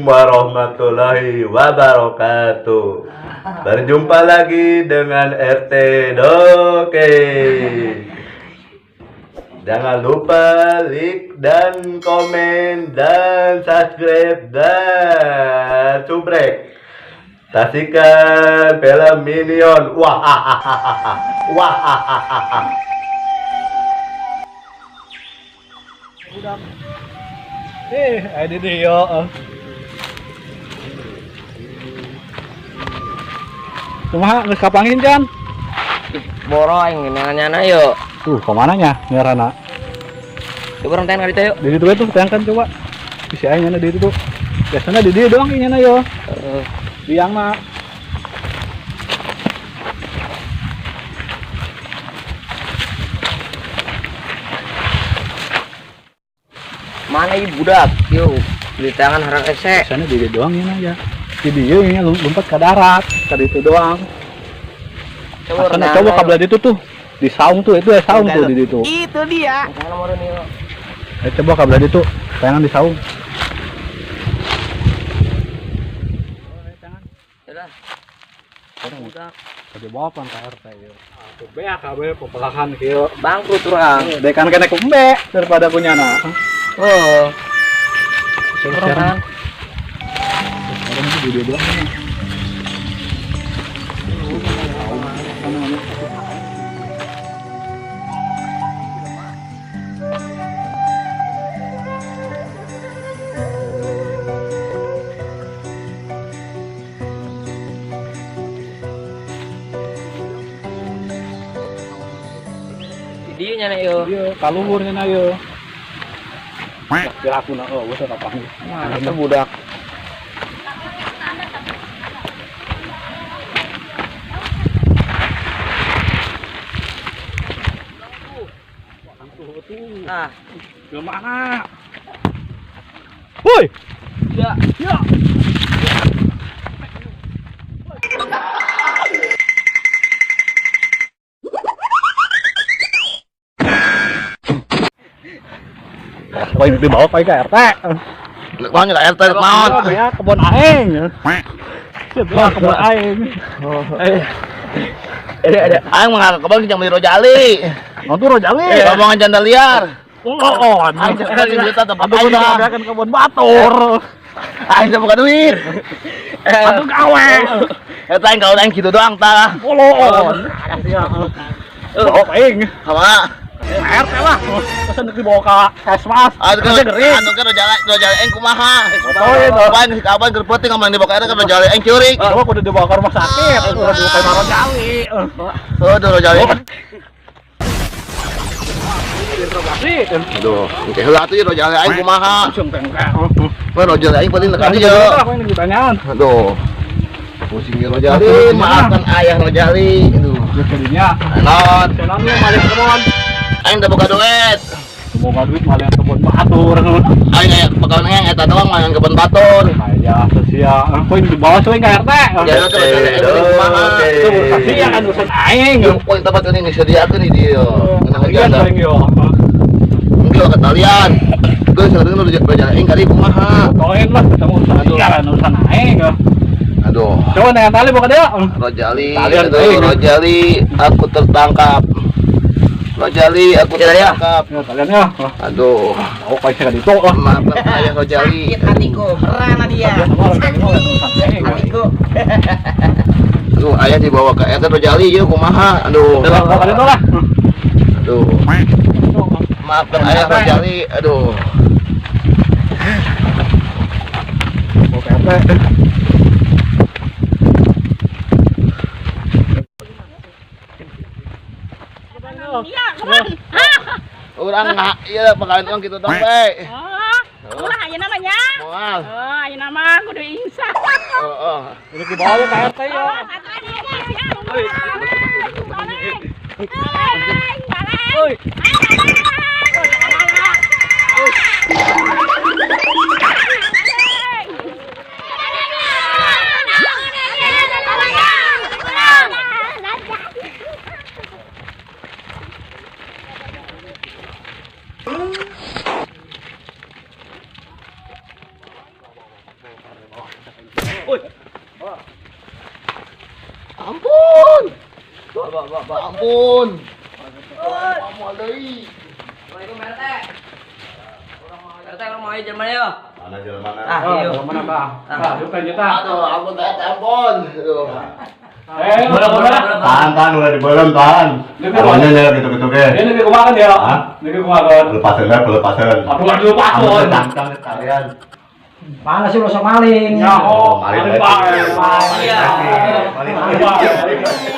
warahmatullahi wabarakatuh. Berjumpa lagi dengan RT Doke. Jangan lupa like dan komen dan subscribe dan subrek. Saksikan film Minion. Wah, wah. Budak. Ada dia. Kumaha geus kapangin kan? Boro aing nanya yuk. Tuh, kemana nya ngarana? Coba orang tanya kali yuk. Di ditu tuh tayangkan coba. Bisa aing nyana di ditu. Biasanya di dieu doang nyana yo. Heeh. Biang mah. Mana ieu budak? Yo, di tangan harang ese. Biasanya di dieu doang nyana ya. Di dieu nya lompat ke darat, ke ditu doang. Coba Asana coba ka belah ditu tuh. Di saung tuh, itu ya saung tuh di ditu. Itu dia. Nomornya yuk. Coba ka belah ditu, tayangan di saung. Udah. Budak. Tadi bawa pan ka RT ieu. Atuh beak kabeh pepelakan kieu. Bangkrut urang. Dekan kene kumbe daripada kunyana. Oh. Coba Orang sekarang. Sekarang itu di dia doang nih. Mana, mana? Di dieu nyana yuk. Iya, kaluhur nya ieu. Kira aku na oh, geus kapanggih. Mana tuh budak? Tuh, Nah, ke mana? Woi, ya. ya. Kau ini dibawa ke RT. Naon ka RT naon? Ya, kebun aing. Ya, kebun aing. Eh. Ada ada. Aing mah ka kebon jeung beli rojali. Nonton rojali. Omongan janda liar. Oh, Aing cek duit tempat Aduh, aing udah dah. kan kebun batur. Aing teh boga duit. Aduh gawe. Eta aing gawe aing kitu doang tah. Kolon. Oh, aing. Sama. RT lah. Pesan dibawa ke Kesmas. Aduh Kerja gering. Anu kan rojali rojali aing kumaha? Oh, iya, toh. Kapan kapan keur peuting ngomong dibawa ka RT kan rojali aing curik. Coba kudu dibawa ke rumah sakit, udah dibawa ke rojali. Aduh rojali. Interogasi. Aduh, engke heula atuh rojali aing kumaha? Langsung tengkak. Wah rojali aing paling dekat ieu. Aku ini ditanyain. Aduh. Pusing ieu rojali, maafkan ayah rojali. Aduh. Jadinya, Naon? senangnya maling kebun. Aing teu boga duit. Semoga duit maling kebun batur. Aing aya pegawai yang eta doang main kebun batur. Kayak sia. Aku ini dibawa sering ke RT. Ya kan rojali aing kumaha? Itu urusan sia kan urusan aing. Yung poin tempat ini disediakeun di dieu. Ngeunah Iya janda. sering yo. Engke ka talian. Geus sareng rojali aing kali kumaha? Toin lah ketemu urusan Aduh. sia kan urusan aing. Aduh. Coba dengan tali buka dia. Rojali, Talian, aduh, aing. Rojali, aku tertangkap. Rojali, aku Ya, ya. tertangkap. Ya talian ya. Aduh, Oh, kayak sekali itu lah. maafkan ayah Rojali. Sakit hatiku, merana dia. Sama orang ini urusan aing. Hatiku. Aduh, ayah dibawa ke RT Rojali, ieu kumaha? Aduh. Bawa ke itu lah. Aduh. Maafkan ayah Rojali. Aduh. Bawa ke RT. Iya, kemana? Hah? Urang nggak, iya pegawai orang gitu dong, we. Oh, ulah ayeuna mah nya. Moal. Oh, ayeuna mah kudu insaf. Heeh. Udah dibawa ke RT ya. Oh, atuh aya sia. Balik. Balik. Balik. Oi. Bawa, bawa. Ampun. Kamu deui. Assalamualaikum RT. RT orang mau jalan mana yo? Mana jalan mana? Ah, Oh, iya. mana tah? Tah, yuk kan kita. Aduh, ampun teh, ampun. Aduh. Eh, bola bola. Tahan, tahan, udah dibelem, tahan. Awalnya ya gitu-gitu ke. Ini lebih kumakan ya. Hah? Lebih kumakan. Lepasin lah, lepasin. Aduh, aduh, pasun. Tangkang kalian. Mana sih lo sok maling? Ya, oh, Maling, maling, maling. maling. Iya. Maling. Maling.